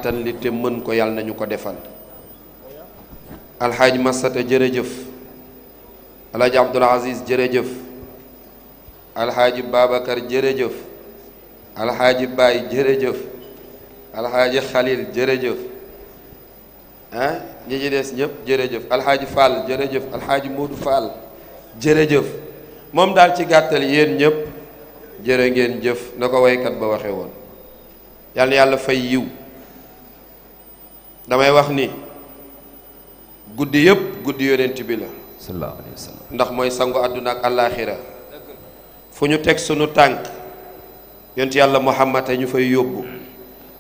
attan li te mën ko yàlla nañu ko defal. alxaaji Masata jërëjëf, alxaaji Abdul Aziz jërëjëf, alxaaji Babacar jërëjëf, alxaaji Baay jërëjëf, alxaaji Xalil jërëjëf, ah ñi ci des ñëpp jërëjëf, alxaaji Fall jërëjëf, alxaaji Moodu Fall jërëjëf. moom daal ci gàttal yéen ñëpp jërë ngeen jëf na ko waykat ba waxe woon. yàlla na yàlla fay yiw. damay wax ni guddi yëpp guddi yonent bi la sallallahu alayhi wa sallam, ndax mooy sangu àdduna ak àllaaxira. fu ñu teg sunu tànk yonent yàlla Muhammad ñu fay yóbbu,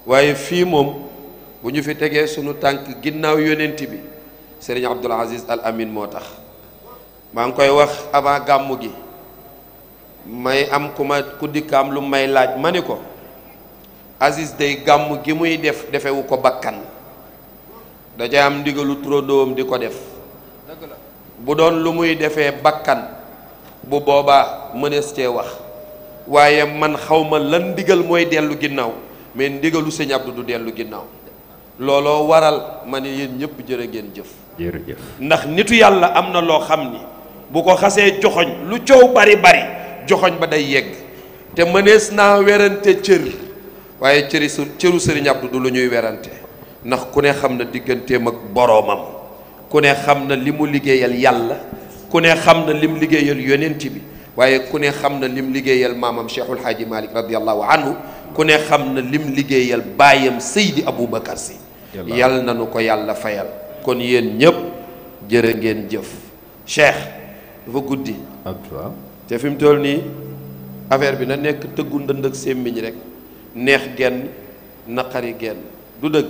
waaye fii moom bu ñu fi tegee sunu tànk ginnaaw yonent bi Serigne Abdoul Aziz Al Amin moo tax. maa ngi koy wax avant gàmmu gi, may am ku dikkaam lu may laaj ma ni ko Aziz day gàmmu gi muy def defewu ko bakkan, dajay am ndigalu turandoom di ko def. bu doon lu muy defee bakkan bu boobaa mënees cee wax, waaye man xawma lan ndigal mooy dellu ginnaaw, mais ndigalu sëñ Abdou du dellu ginnaaw. looloo waral ma ne yéen ñëpp jërë ngeen jëf. jërëjëf. ndax nitu yàlla am na loo xam ni bu ko xasee joxoñ lu coow bari bari joxoñ ba day yegg, te mënees naa werante cër, waaye cëru sëriñ Abdou du lu ñuy werante, ndax ku ne xam na digganteem ak boroomam, ku ne xam na li mu liggéeyal yàlla, ku ne xam na lim liggéeyal yonent bi, waaye ku ne xam na lim liggéeyal maamam Cheikhul Haaji Malick radiyallahu anhu, ku ne xam na lim liggéeyal baayam Seydi Aboubacar Sy. yàlla na nu ko yàlla fayal. kon yéen ñëpp jërë ngeen jëf. Cheikh dafa guddi te fi mu toll nii affaire bi na nekk tëggu ndënd ak sémmiñ rek, neex genn naqari genn, du dëgg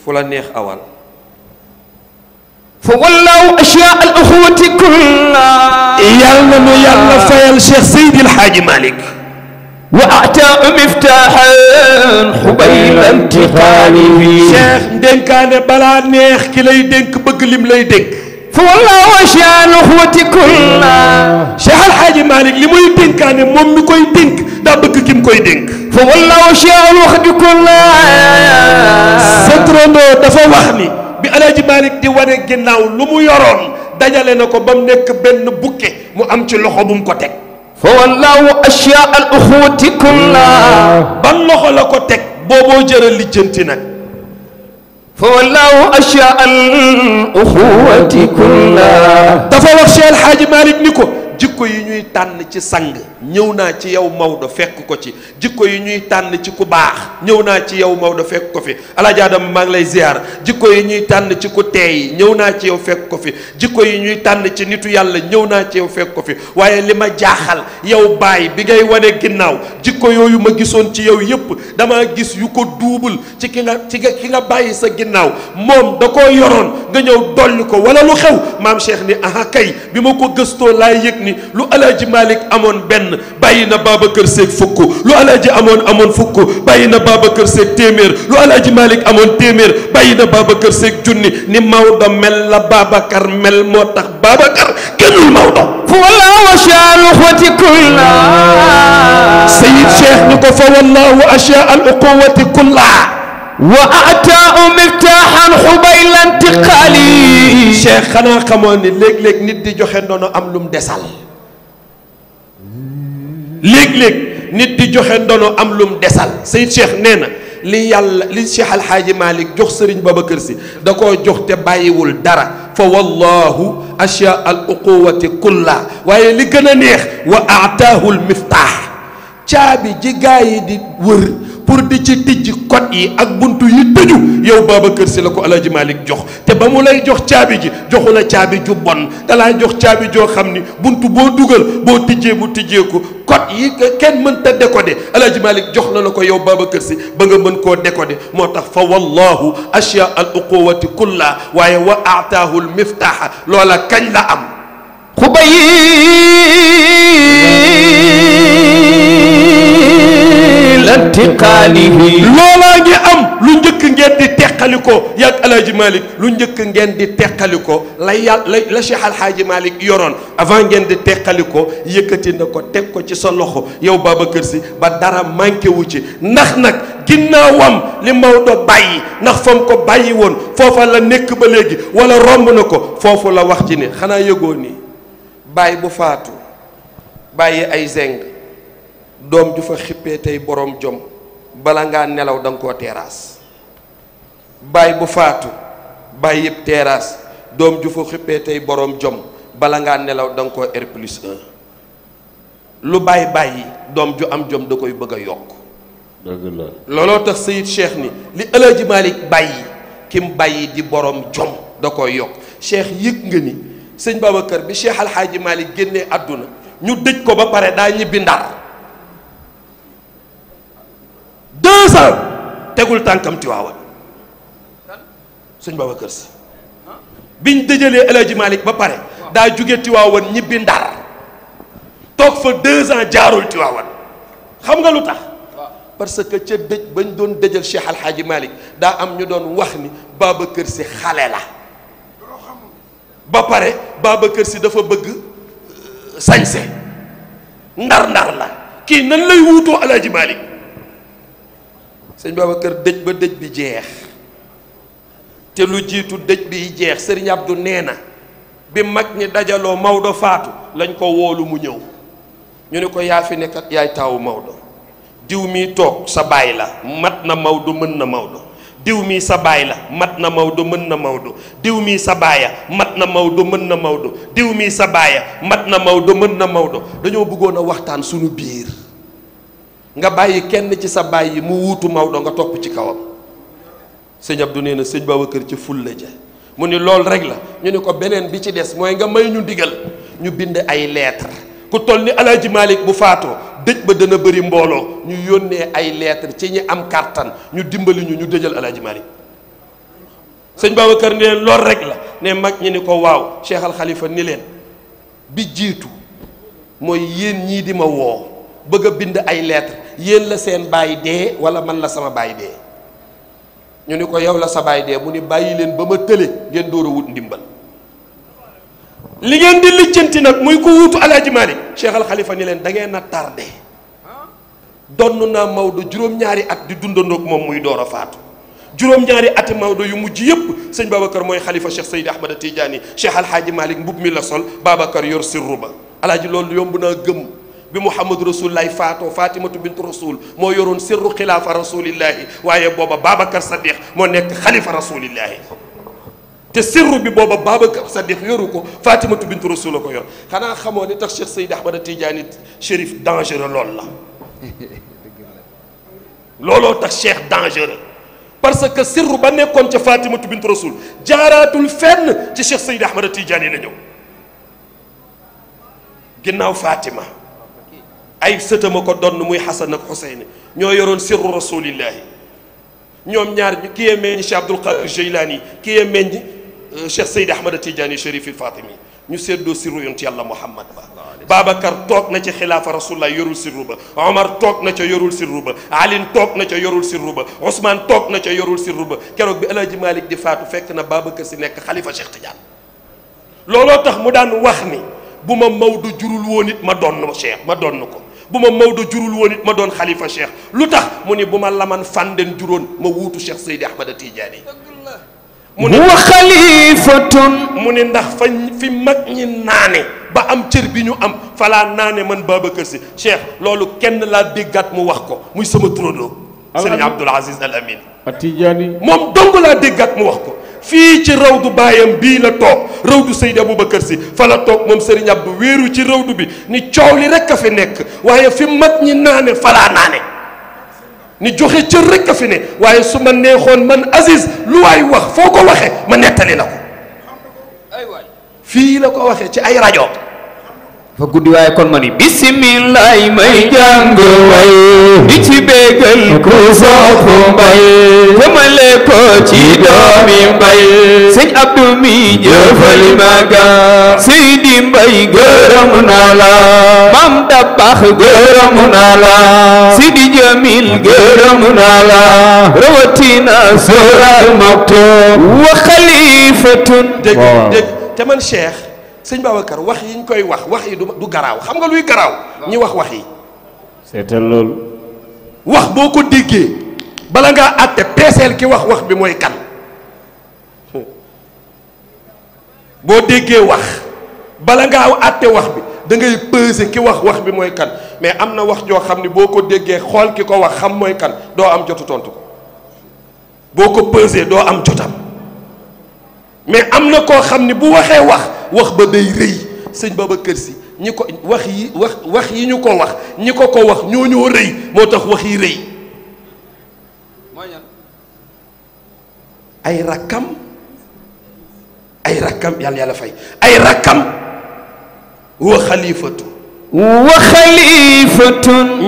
fu la neex awal. fa wallahu ashyaa al uxuwati kulla. yàlla na nu yàlla fayal Cheikh Seydi El Hadji Malick. wa ataa miftaaxan xubayla intiqaalihi. Cheikh ndénkaane balaa neex ki lay dénk bëgg lim lay dénk. fa wallahu ashyaa al uxuwati kulla. Cheikh El Hadji Malick li muy dénkaane moom mi koy dénk daa bëgg ki mu koy dénk. fa wallahu ashyaa al uxuwati kulla. sa turandoo dafa wax ni bi El Hadji Malick di wane ginnaaw lu mu yoroon dajale na ko ba mu nekk benn bukke mu am ci loxo bu mu ko teg. fa wallahu ashyaa al uxuwati kulla. ban loxo la ko teg booboo jëral lijjanti nag. fa wallahu ashyaa al uxuwati kulla. dafa wax Cheikh El Hadji Malick ni ko jikko yi ñuy tànn ci sang ñëw naa ci yow Maodo fekk ko ci, jikko yi ñuy tànn ci ku baax ñëw naa ci yow Maodo fekk ko fi. Alaaji Adam maa ngi lay ziar. jikko yi ñuy tànn ci ku teey ñëw naa ci yow fekk ko fi, jikko yi ñuy tànn ci nitu yàlla ñëw naa ci yow fekk ko fi. waaye li ma jaaxal yow baay bi ngay wane ginnaaw jikko yooyu ma gisoon ci yow yëpp damaa gis yu ko duubul ci ki nga bàyyi sa ginnaaw, moom da koo yoroon nga ñëw dolli ko wala lu xew. maam Cheikh ni aha kay bi ma ko gëstoo laa yëg ni lu Alaaji Malick amoon benn bàyyi na Babacar Seck fukk, lu Alaaji amoon fukk bàyyi na Babacar Seck téeméer, lu Alaaji Malick amoon téeméer bàyyi na Babacar Seck junni. ni Maodo mel la Babacar mel, moo tax Babacar gënul Maodo. fa wallahu ashyaa al uxuwati kulla. Sayid Cheikh ni ko fa wallahu ashyaa al uxuwati kulla. wa ataa miftaaxan xubayla intiqaali. Cheikh xanaa xamoon ni léeg-léeg nit di joxe ndono am lum desal. léeg-léeg nit di joxe ndono am lum desal. Sayid Cheikh nee na li yàlla li Cheikh Al Hadji Malick jox Serigne Babacar Sy da koo jox te bàyyiwul dara. fa wallahu ashyaa al uquwati kulla. waaye li gën a neex wa aataahu al miftaax, caabi ji gaa yi di wër pour di ci tijji kot yi ak buntu yi tëju yow Babacar Sy la ko Alaaji Malick jox. te ba mu lay jox caabi ji joxu la caabi ju bon, dalaa jox caabi joo xam ni buntu boo dugal boo tijjee mu tijjeeku. kot yi kenn mënta décoder Alaaji Malick jox na la ko yow Babacar Sy ba nga mën koo décoder. moo tax fa wallahu ashyaa al uquwati kulla. waaye wa aataahu al miftaaxa loola kañ la am. intiqaalihi. loolaa ngi am lu njëkk ngeen di teqal teqalikoo yàgg Alaaji Malick lu njëkk ngeen di teqalikoo la Cheikh Alhaaji Malick yoroon avant ngeen di teqalikoo yëkkati na ko teg ko ci sa loxo yow Babacar Sy ba dara manqué wu ci ndax nag ginnaawam li Maodo bàyyi ndax fam ko bàyyi woon foofa la nekk ba léegi wala romb na ko foofu la wax ci ne xanaa yëgoo ni bàyyi bu faatu bàyyi ay zeng doom ju fa xippee tey borom jom bala ngaa nelaw da nga koo terrasse bàyyi bu faatu bàyyi yëpp terrasse doom ju fa xippee tey borom jom bala ngaa nelaw da nga koo R+1 lu bàyyi doom ju am jom da koy bëgg a yokk. dëgg la looloo tax Seyid Cheikh ni li El Hadj Malick bàyyi kim bàyyi di borom jom da koy yokk Cheikh yëg nga ni sëñ Babacar bi Cheikh Alhaaji Malick génnee àdduna ñu dëj ko ba pare daa ñibbi Ndar 2 ans tegul tànkam Tiwaawan sëñ Babacar Sy biñ dëjalee El Hadj Malick ba pare daa jóge Tiwaawan ñibbi Ndar toog fa 2 ans jaarul Tiwaawan xam nga lu tax parce que ca dëj bañ doon dëjal Cheikh Alhaaji Malick daa am ñu doon wax ni Babacar Sy xale la ba pare Babacar Sy dafa bëgg sañse ndar la kii nan lay wuutoo El Hadj Malick sëñ Babacar dëj ba dëj bi jeex te lu jiitu dëj bi jeex Serigne Abdou nee na bi mag ñi dajaloo Maodo faatu lañ ko woolu mu ñëw ñu ne ko yaa fi nekkat yaay taawu Maodo diw mii toog sa baay la mat na Maodo mën na Maodo diw mii sa baay la mat na Maodo mën na Maodo diw mii sa baaya mat na Maodo mën na Maodo diw mii sa baaya mat na Maodo mën na Maodo dañoo bëggoon a waxtaan suñu biir nga bàyyi kenn ci sa baay yi mu wuutu Maodo nga topp ci kawam sëñ Abdou nee na sëñ Babacar ci ful la ja mu ni loolu rek la ñu ne ko beneen bi ci des mooy nga may ñu ndigal ñu bind ay lettre ku toll ni Alaaji Malick bu faatoo dëj ba dana bëri mbooloo ñu yónnee ay lettre ci ñi am kàttan ñu dimbali ñu dëjal Alaaji Malick sëñ Babacar ni leen loolu rek la ne mag ñi ni ko waaw Cheikh Al Khalifa ni leen bi jiitu mooy yéen ñii di ma woo bëgg a bind ay lettre yéen la seen baay dee wala man la sama baay dee ñu ni ko yow la sa baay dee mu ni bàyyi leen ba ma tële ngeen door a wut ndimbal li ngeen di lijjanti nag muy ko wuutu Alaaji Malick Cheikh Al Khalifa ni leen da ngeen a tardé donn naa Maodo juróom-ñaari at di dundandoog moom muy door a faatu juróom-ñaari ati Maodo yu mujj yëpp sëñ Babacar mooy xalifa Cheikh Seydi Ahmad Tidiane Cheikh Alhaaji Malick mbub mi la sol Babacar yor sirru ba alaaji loolu yomb naa gëm bi Mouhamadou Rasulullahi faatoo Fatimatu bintu Rasul moo yoroon sirru xilaafa rasulillahi waaye booba Babacar Sadiq moo nekk xalifa rasulillahi te sirru bi booba Babacar Sadiq yoru ko Fatimatu bintu Rasul la ko yor xanaa xamoo ni tax Cheikh Seydi Ahmad Tidiane Chérif dangereux lool la looloo tax Cheikh dangereux parce que sirru ba nekkoon ca Fatimatu bintu Rasul jaaraatul fenn ci Cheikh Seydi Ahmad Tidiane la ñëw ginnaaw Fatima ay sëtama ko donn muy Xasan ak Xuseyn ñoo yoroon sirru rasulillahi ñoom ñaar ñu kii yee meññ Cheikh Abdul Qadir Jeylaani kii yee meññ Cheikh Seydi Ahmad Tidiane Chérif il Fatimi ñu seddoo sirru yonent yàlla Muhammad ba Babacar toog na ci xilaafa rasulullah yorul sirru ba Omar toog na ca yorul sirru ba Alin toog na ca yorul sirru ba Ousmane toog na ca yorul sirru ba keroog bi El Hadj Malick di faatu fekk na Babacar si nekk xalifa Cheikh Tidiane looloo tax mu daan wax ni bu ma Maodo jurul woon it ma doon Cheikh ma doon ko bu ma Maodo jurul woon it ma doon xalifa Cheikh lu tax mu ni bu ma laman fànden juróon ma wuutu Cheikh Seydi Ahmad Tidiane mu ne wa xalifatun mu ne ndax fi mag ñi naane ba am cër bi ñu am falaa naane man Babacar si Cheikh loolu kenn laa déggaat mu wax ko muy sama turandoo Serigne Abdoul Aziz Al Amin At-Tijaani moom dong laa déggaat mu wax ko fii ci rawdu baayam bii la toog rawdu Seydi Aboubacar si fa la toog moom Serigne Abdou wéeru ci rawdu bi ni coow li rek a fi nekk waaye fi mag ñi naane falaa naane ni joxe cër rek a fi ne waaye su ma neexoon man Aziz lu waay wax foo ko waxee ma nettali la ko fii la ko waxee ci ay rajo fa guddi waaye kon ma ni bisimilaay may jàng way di ci bégal ku sopp mbay jëmale ko ci doomi mbay sëñ Abdou mi jëfali magal Seydi Mbay gërëm naa la Mam Dabax gërëm naa la Sidi Jamil gërëm naa la rawatina Soral Maktoum wa xalifatun dégg te man Cheikh sëñ Babacar wax yi ñu koy wax yi du garaaw xam nga luy garaaw ñi wax yi seetal loolu wax boo ko déggee bala ngaa àtte peeseel ki wax bi mooy kan boo déggee wax bala ngaa àtte wax bi da ngay peser ki wax bi mooy kan mais am na wax joo xam ni boo ko déggee xool ki ko wax xam mooy kan doo am jotu tontu ko boo ko peser doo am jotam mais am na koo xam ni bu waxee wax ba day rëy sëñ Babacar Sy ñi ko wax yi ñu ko wax ñi ko wax ñoo rëy moo tax wax yi rëy ay rakkam yàlla fay ay rakkam wa xalifatu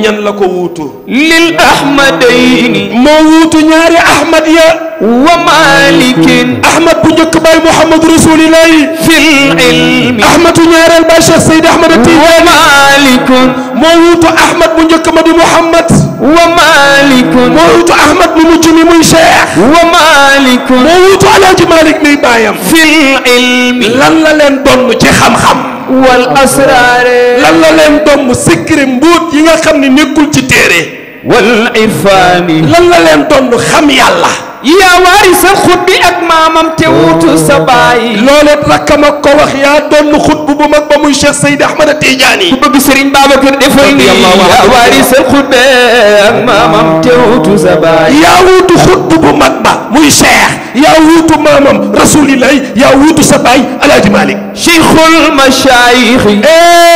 ñan la ko wuutu lil ahmadayni moo wuutu ñaari ahmad ya wa malikin ahmad bu njëkk baay muhammad rasulillahi fil ilmi ahmadu ñaareel baay cheikh Seydi Ahmad wa malikun moo wuutu ahmad bu njëkk ma di muhammad wa malikun moo wuutu ahmad mu mujj mi muy cheikh wa malikun moo wuutu alaaji malik mi baayam fil ilmi lan la leen donn ci xam-xam wal asraare lan la leen donn secret mbóot yi nga xam ne nekkul ci téere wal irfaani lan la leen donn xam yàlla yaa waarisal xutbi ak maamam te wuutu sa baay loolee rakkam ak ko wax yaa doon xutbu bu mag ba muy Cheikh Seydi Ahmad Tidiane ku bëgg Serigne Babacar defal ni yaa waarisal xutbi ak maamam te wuutu sa baay yaa wuutu xutbu bu mag ba muy Cheikh yaa wuutu maamam rasulillahi yaa wuutu sa baay Alaaji Malick cheikhul machaayix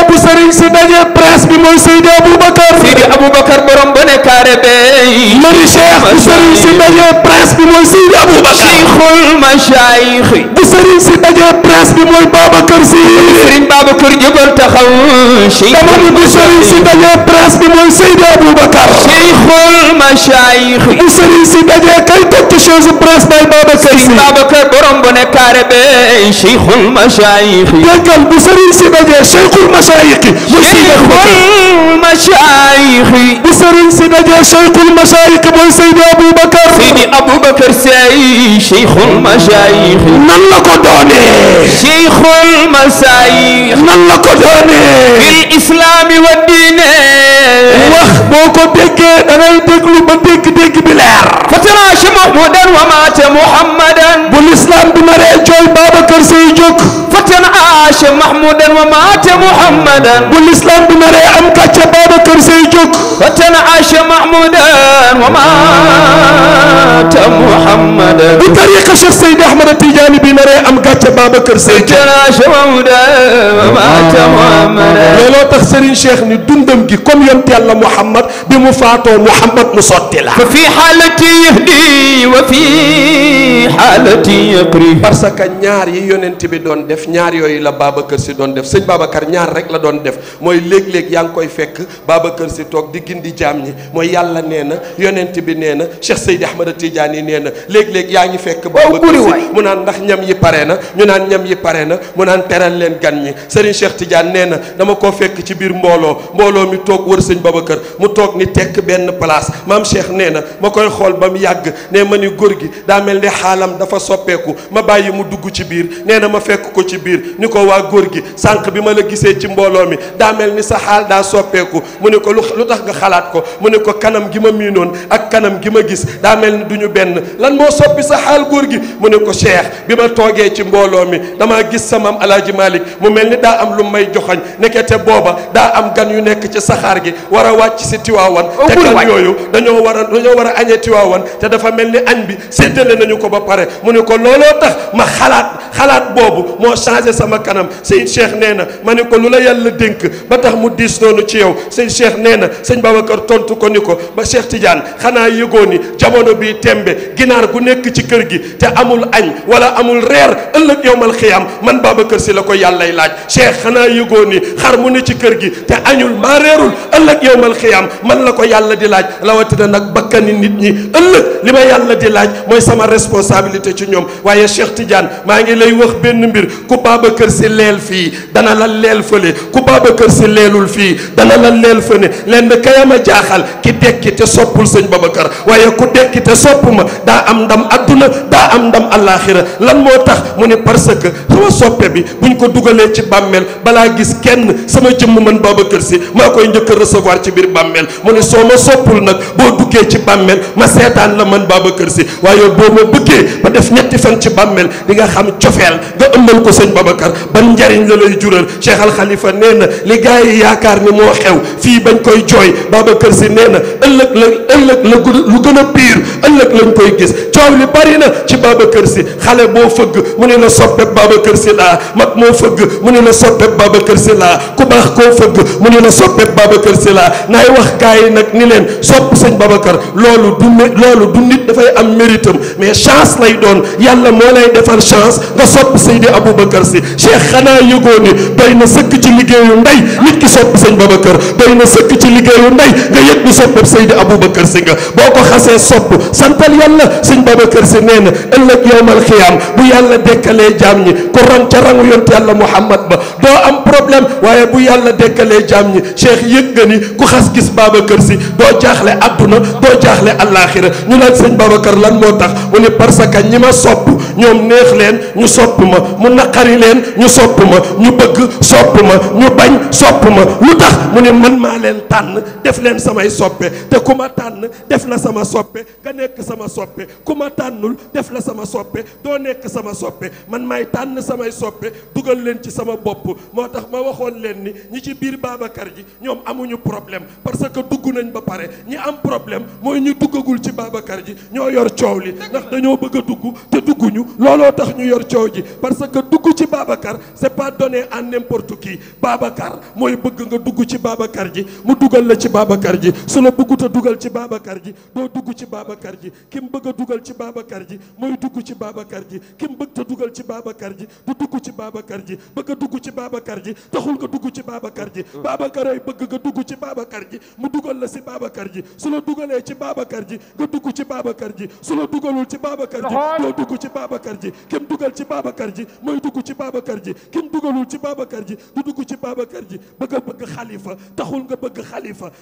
bu Serigne si daje presse bi mooy Seydi Aboubacar Seydi Aboubacar borom bone carré bay mari Cheikh bu Serigne si daje presse bi mooy Seydi Aboubacar cheikhul machaayix bu Serigne si daje presse bi mooy Babacar Sy Serigne Babacar jógal taxaw dama ni bu Serigne si daje presse bi mooy Seydi Aboubacar cheikhul machaayix bu Serigne si daje kay toog ci chaise presse bay Babacar Sy Babacar borom bone carré bay cheikhul machaayix déggal bu Serigne si daje cheikhul machaayix mooy Seydi cheikhul machaayix bu Serigne si daje cheikhul machaayix mooy Seydi Aboubacar Seydi Aboubacar Sy cheikhul machaayix nan la ko doonee cheikhul machaayix nan la ko doonee fil islaami wa diine wax boo ko déggee da ngay déglu ba dégg-dégg bi leer fatarash mahmudan wa maata muhammadan bu l'islam bi naree jooy Babacar Sy jóg fatarash mahmudan wa maata muhammadan bu l'islam bi naree am kàcce Babacar Sy jóg fatarash mahmudan wa maata muhammadan bu tariqa Cheikh Seydi Ahmad Tidiane bi naree am gàcce Babacar Sy jóg fatarash mahmudan wa maata muhammadan looloo tax Serigne Cheikh ni dundam gi comme yonent Yàlla Muhammad bi mu faatoo Muhammad mu sotti la fa fi xaalati yahdi wa fi xaalati yaqri parce que ñaar yi yonent bi doon def ñaar yooyu la Babacar Sy doon def sëñ Babacar ñaar rek la doon def mooy léeg-léeg yaa ngi koy fekk Babacar Sy toog di gindi jaam ñi mooy yàlla nee na yonent bi nee na Cheikh Seydi Ahmad Tidiane nee na léeg-léeg yaa ngi fekk Babacar Sy mu naan ndax ñam yi pare na ñu naan ñam yi pare na mu naan teral leen gan ñi Serigne Cheikh Tidiane nee na dama koo fekk ci biir mbooloo mi toog wër sëñ Babacar mu toog ni tekk benn place maam Cheikh nee na ma koy xool ba mu yàgg nee ma ni góor gi daa mel ni xaalam dafa soppeeku ma bàyyi mu dugg ci biir nee na ma fekk ko ci biir ni ko waa góor gi sànq bi ma la gisee ci mbooloo mi daa mel ni sa xaal daa soppeeku mu ne ko lu tax nga xalaat ko mu ne ko kanam gi ma miinoon ak kanam gi ma gis daa mel ni duñu benn lan moo soppi sa xaal góor gi mu ne ko Cheikh bi ma toogee ci mbooloo mi damaa gis sa maam Alaaji Malick mu mel ni daa am lu may joxañ nekkete booba daa am gan yu nekk ci saxaar gi war a wàcc si Tiwaawan te gan yooyu dañoo war a añee Tiwaawan te dafa mel ni añ bi séddale nañu ko ba pare mu ne ko looloo tax ma xalaat boobu moo changé sama kanam. sëñ Cheikh nee na ma ne ko lu la yàlla dénk ba tax mu diis noonu ci yow. sëñ Cheikh nee na sëñ Babacar tontu ko ni ko ba Cheikh Tidiane xanaa yëgoo ni jamono bii tembe ginaar gu nekk ci kër gi te amul añ wala amul reer ëllëg yowmal xiyaam man Babacar si la ko yàllay laaj. Cheikh xanaa yëgoo ni xar mu ne ci kër gi te añul maa reerul ëllëg yowmal xiyaam man la ko yàlla di laaj. rawatina nag bakkani nit ñi ëllëg li ma yàlla di laaj mooy sama responsabilité ci ñoom. waaye Cheikh Tidiane maa ngi lay wax benn mbir ku Babacar si leel fii dana la leel fële ku Babacar si leelul fii dana la leel fële lenn kayama jaaxal ki dekki te soppul sëñ Babacar waaye ku dekki te sopp ma daa am ndam adduna daa am ndam àllaaxira. lan moo tax mu ne parce que sama soppe bi buñ ko dugalee ci bàmmeel balaa gis kenn sama jëmm man Babacar si maa koy njëkk a recevoir ci biir bàmmeel. mu ne soo ma soppul nag boo duggee ci bàmmeel ma seetaan la man Babacar si waaye boo ma bëggee ba def ñetti fan ci bàmmeel di nga xam cofeel nga ëmbal ko sëñ Babacar ban njariñ la lay jural. Cheikh Al Khalifa nee na li gars yi yaakaar ni moo xew fii bañ koy jooy Babacar si nee na ëllëg la lu gën a pire ëllëg lañ koy gis. coow li bari na ci Babacar si xale boo fëgg mu ne la soppeek Babacar si laa mag moo fëgg mu ne la soppeek Babacar si laa ku baax koo fëgg mu ne la soppeek Babacar si laa. naay wax gars yi nag ni leen sopp sëñ Babacar loolu du nit dafay am méritam mais chance lay doon yàlla moo lay defal chance nga sopp Seydi Aboubacar si. Cheikh xanaa yëgoo ni doy na sëkk ci liggéeyu ndey nit ki sopp sëñ Babacar doy na sëkk ci liggéeyu ndey nga yëg ni sopp Seydi Aboubacar si nga boo ko xasee sopp santal yàlla. sëñ Babacar si nee na ëllëg yowmal xiyaam bu yàlla dekkalee jaam ñi ku ran ca rangu yonte yàlla Muhammad ba doo am problème waaye bu yàlla dekkalee jaam ñi Cheikh yëg nga ni ku xas gis Babacar si doo jaaxle adduna doo jaaxle allaaxira. ñu laaj sëñ Babacar lan moo tax mu ne parce que ñi ma sopp ñoom neex leen ñu sopp ma mu naqari leen ñu sopp ma ñu bëgg sopp ma ñu bañ sopp ma lu tax mu ne man maa leen tànn def leen samay soppe te ku ma tànn def la sama soppe nga nekk sama soppe ku ma tànnul def la sama soppe doo nekk sama soppe man maay tànn samay soppe dugal leen ci sama bopp. moo tax ma waxoon leen ni ñi ci biir Babacar ji ñoom amuñu problème parce que dugg nañ ba pare ñi am problème mooy ñu duggagul ci Babacar ji ñoo yor coow li ndax dañoo bëgg a dugg te dugguñu looloo tax ñu yor coow ji parce que dugg ci Babacar c'est pas donné à n'importe qui. Babacar mooy bëgg nga dugg ci Babacar ji mu dugal la ci Babacar ji su la bëggut a dugal ci Babacar ji doo dugg ci Babacar ji ki mu bëgg a dugal ci Babacar ji mooy dugg ci Babacar ji ki mu bëgg a dugal ci Babacar ji du dugg ci Babacar ji bëgg a dugg ci Babacar ji taxul nga dugg ci Babacar ji. Babacar ay bëgg nga dugg ci Babacar ji mu dugal la si Babacar ji su la dugalee ci Babacar ji nga dugg ci Babacar ji su la dugalul ci Babacar ji doo dugg ci Babacar ji kim dugal ci Babacar ji mooy dugg ci Babacar ji kim dugalul ci Babacar ji du dugg ci Babacar ji. bëgg xalifa taxul nga bëgg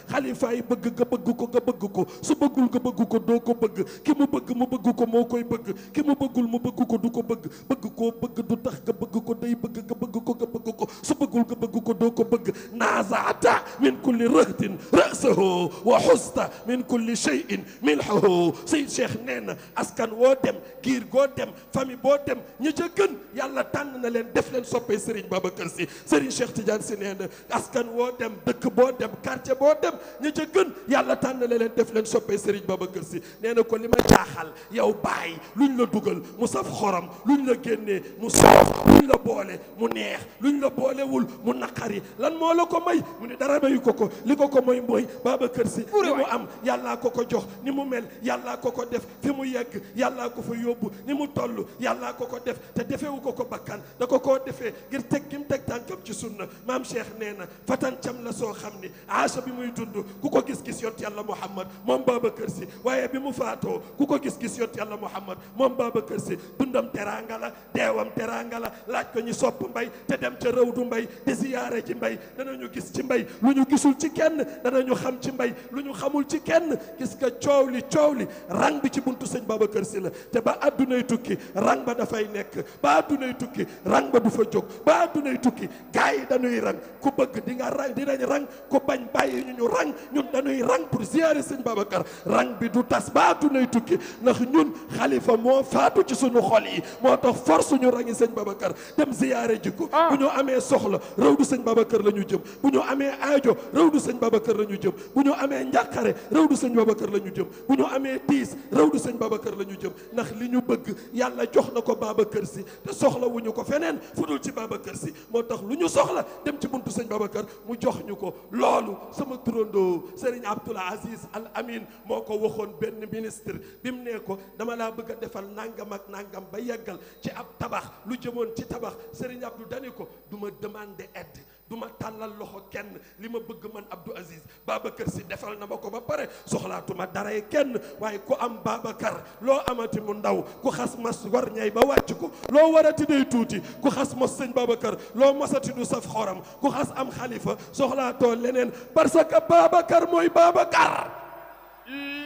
xalifa yi bëgg nga bëgg ko nga bëgg ko su bëggul nga bëgg ko doo ko bëgg ki mu bëgg mu bëgg ko moo koy bëgg ki mu bëggul mu bëgg ko du ko bëgg koo bëgg du tax nga bëgg ko day bëgg nga bëgg ko nga bëgg ko su bëggul nga bëgg ko doo ko bëgg. nazaata min kulli rahtin rasahu wa xusta min kulli cheyin milhahu. Seyd Cheikh nee na askan woo dem giir goo dem famille boo dem ñi ca gën yàlla tànn na leen def leen soppee Serigne Babacar Sy. Serigne Cheikh Tidiane Sy nee na askan woo dem dëkk boo dem quartier boo dem ñi ca gën yàlla tànn na leen def leen soppee Serigne Babacar Sy. nee na ko li ma jaaxal yow bàyyi luñ la dugal mu saf xorom luñ la génnee mu soof luñ la boole mu neex luñ la boolewul mu naqari lan moo la ko may mu ne dara mayu ko li ko mooy Babacar Sy ni mu am yàllaa ko jox ni mu mel yàllaa ko def fi mu yegg yàllaa ko fa yóbbu ni mu toll yàllaa ko def te defewu ko bakkan da ko koo defee ngir teg gi mu teg tànkam ci sunna. maam Cheikh nee na fatancam la soo xam ni aasa bi muy dund ku ko gis-gis yont yàlla Muhammad moom Babacar Sy waaye bi mu faatoo ku ko gis-gis yont yàlla Muhammad moom Babacar Sy dundam teraanga la deewam teraanga la. laaj ko ñu sopp mbay te dem ca rawdu mbay di ziyaare ci mbay danañu gis ci mbay lu ñu gisul ci kenn danañu xam ci mbay lu ñu xamul ci kenn. gis nga coow li rang bi ci buntu sëñ Babacar Sy la te ba addunay tukki rang ba dafay nekk ba addunay tukki rang rang ba du fa jóg ba addunay tukki gars yi dañuy rang ku bëgg di nga rang dinañ rang ku bañ bàyyi ñu rang ñun dañuy rang pour ziyaare sëñ Babacar rang bi du tas ba addunay tukki ndax ñun xalifa moo faatu ci suñu xol yi moo tax force ñu rangi sëñ Babacar dem ziyaare jikko bu ñu amee soxla rawdu sëñ Babacar la ñu jëm bu ñu amee aajo rawdu sëñ Babacar la ñu jëm bu ñu amee njàqare rawdu sëñ Babacar la ñu jëm bu ñu amee tiis rawdu sëñ Babacar la ñu jëm ndax li ñu bëgg yàlla jox na ko Babacar si te soxla wuñu ko feneen fu dul ci Babacar si moo tax lu ñu soxla dem ci buntu sëñ Babacar mu jox ñu ko loolu sama turandoo Serigne Abdoul Aziz Al Amin moo ko waxoon benn ministre bi mu nee ko dama laa bëgg a defal nangam ak nangam ba yeggal ci ab tabax lu jëmoon ci tabax Serigne Abdou dani ko du ma demander aide du ma tàllal loxo kenn li ma bëgg man Abdou Aziz Babacar si defal na ma ko ba pare soxlaatuma daray kenn waaye ku am Babacar loo amati mu ndaw ku xas mas war ñay ba wàcc ko loo warati day tuuti ku xas mos sëñ Babacar loo mosati du saf xoram ku xas am xalifa soxlaatoo leneen parce que Babacar mooy Babacar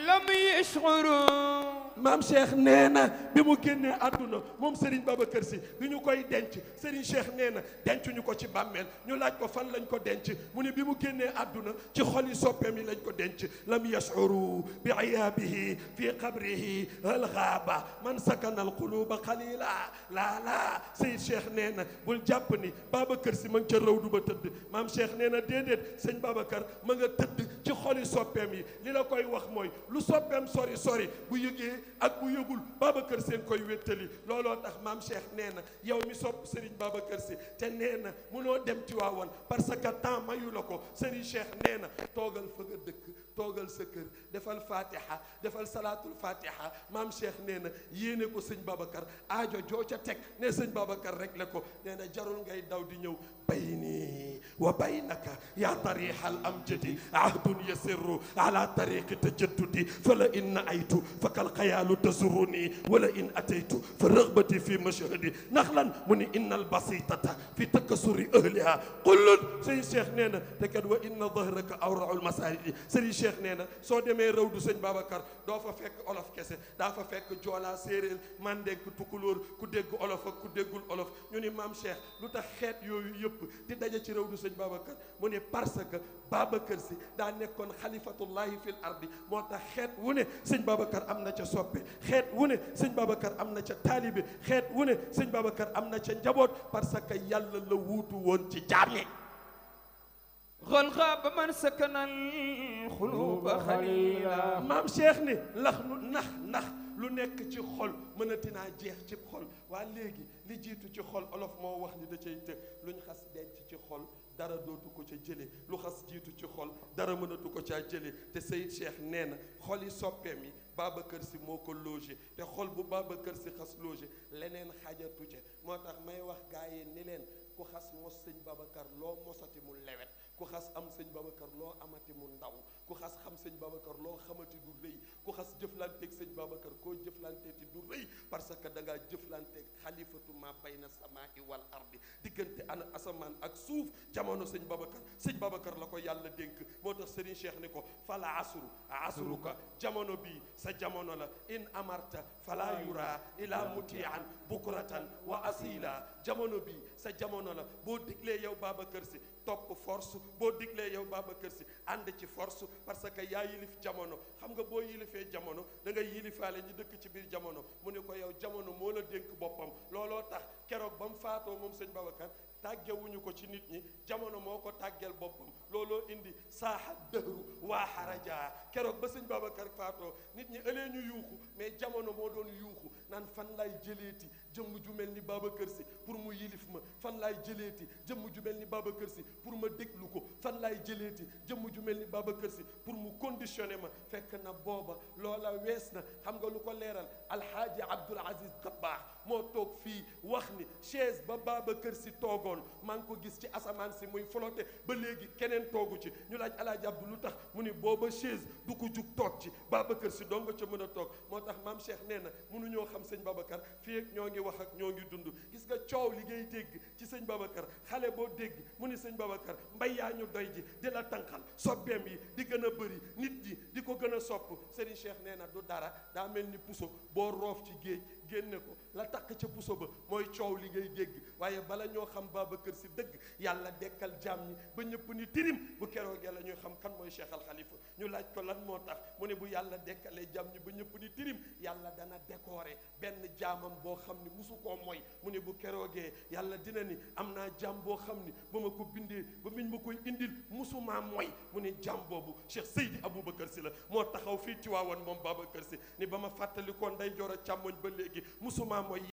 lam yashuru maam Cheikh nee na bi mu génnee àdduna moom Serigne Babacar Sy bi ñu koy denc Serigne Cheikh nee na dencuñu ko ci bàmmeel ñu laaj ko fan lañ ko denc mu ne bi mu génnee àdduna ci xoli soppeem yi lañ ko denc lam yashuru bi ayaabihi fi qabrihi al ghaaba man sakana al quluba qalila laa Seyid Cheikh nee na bul jàpp ni Babacar Sy ma nga ca rawdu ba tëdd maam Cheikh nee na déedéet sëñ Babacar ma nga tëdd ci xoli soppeem yi li la koy wax mooy lu soppeem sori sori bu yëgee ak bu yëgul Babacar seen koy wéttali looloo tax maam Cheikh nee na yow mi sopp Serigne Babacar Sy te nee na munoo dem ci waawoon parce que temps mayu la ko Serigne Cheikh nee na toogal fa nga dëkk toogal sa kër defal fatiha defal salaatul fatiha maam Cheikh nee na yéene ko sëñ Babacar aajo joo ca teg ne sëñ Babacar rek le ko nee na jarul ngay daw di ñëw bayni wa baynaka yaa tarixal amjadi ahdun yasirru ala tariqi tajaddudi fala inna aytu fakal xayaalu tazuruni wala in ataytu fa rëgbati fi mashhadi ndax lan mu ni innal basitata fi takasuri ahliha qullun sëñ Cheikh nee na te kat wa inna dahraka awraul masajidi sëñ Cheikh nee na soo demee rawdu sëñ Babacar doo fa fekk olof kese daa fa fekk joolaa séeréer mandenk tukulóor ku dégg olof ak ku déggul olof ñu ni maam Cheikh lu tax xeet yooyu yëpp di daje ci rawdu sëñ Babacar mu ne parce que Babacar Sy daa nekkoon xalifatullahi fil ardi moo tax xeet wu ne sëñ Babacar am na ca soppe xeet wu ne sëñ Babacar am na ca taalibe xeet wu ne sëñ Babacar am na ca njaboot parce que yàlla la wuutu woon ci jaam ñi xol xaaba man sakanal xuluba xalila maam Cheikh ni ndax lu nekk ci xol mënati naa jeex ci xol waa léegi li jiitu ci xol olof moo wax ni da cay të luñ xas denc ci xol dara dootu ko ca jële lu xas jiitu ci xol dara mënatu ko caa jële te Seyid Cheikh nee na xol yi soppeem yi Babacar Sy moo ko logé te xol bu Babacar Sy xas logé leneen xajatu ca moo tax may wax gaa yi ni leen ku xas mos sëñ Babacar loo mosati mu lewet ku xas am sëñ Babacar loo amati mu ndaw ku xas xam sëñ Babacar loo xamati du rëy ku xas jëflanteeg sëñ Babacar koo jëflanteeti du rëy parce que da ngaa jëflanteeg xalifatu ma bayna samaa'i wal ardi diggante ana asamaan ak suuf jamono sëñ Babacar la ko yàlla dénk moo tax Serigne Cheikh ni ko fala asruka jamono bii sa jamono la in amarta fala yura ila mutian bukratan wa asila jamono bii sa jamono la boo diglee yow Babacar Sy topp force boo diglee yow Babacar Sy ànd ci force parce que yaa yilif jamono xam nga boo yilifee jamono da ngay yilifaale ñi dëkk ci biir jamono mu ne ko yow jamono moo la dénk boppam looloo tax keroog ba mu faatoo moom sëñ Babacar tàggewuñu ko ci nit ñi jamono moo ko tàggeel boppam looloo indi saaxa dëhru waa xaraja keroog ba sëñ Babacar faatoo nit ñi ëlee ñu yuuxu mais jamono moo doon yuuxu naan fan laay jëleeti jëmm ju mel ni Babacar Sy pour mu yilif ma fan laay jëleeti jëmm ju mel ni Babacar Sy pour ma déglu ko fan laay jëleeti jëmm ju mel ni Babacar Sy pour mu conditionné ma fekk na booba loola wees na xam nga lu ko leeral alxaaji Abdoul Aziz Dabakh moo toog fii wax ni chaise ba Babacar Sy toogoon maa ngi ko gis ci asamaan si muy flotté ba léegi keneen toogu ci ñu laaj alaaji Abdou lu tax mu ni booba chaise du ko jug toog ci Babacar Sy doo nga ca mën a toog moo tax maam Cheikh nee na mënuñoo xam sëñ Babacar fii ak ñoo ngi wax ak ñoo ngi dund gis nga coow li ngay dégg ci sëñ Babacar xale boo dégg mu ni sëñ Babacar mbay yaa ñu doy ji di la tànqal soppeem yi di gën a bëri nit ji di ko gën a sopp Serigne Cheikh nee na du dara daa mel ni puso boo roof ci géej génne ko la takk ca puso ba mooy coow li ngay dégg waaye bala ñoo xam Babacar Sy dëgg yàlla dekkal jaam ñi ba ñëpp ni tirim bu keroogee la ñuy xam kan mooy Cheikh Al Khalifa ñu laaj ko lan moo tax mu ne bu yàlla dekkalee jaam ñi ba ñëpp ni tirim yàlla dana décorer benn jaamam boo xam ni musu koo mooy mu ne bu keroogee yàlla dina ni am naa jaam boo xam ni ba ma ko bindee ba miñ ma koy indil musumaa mooy mu ne jaam boobu Cheikh Seydi Aboubacar Sy la moo taxaw fii Tiwaawan moom Babacar Sy ni ba ma fàttalikoo nday joor a càmmoñ ba léegi musumaa mooy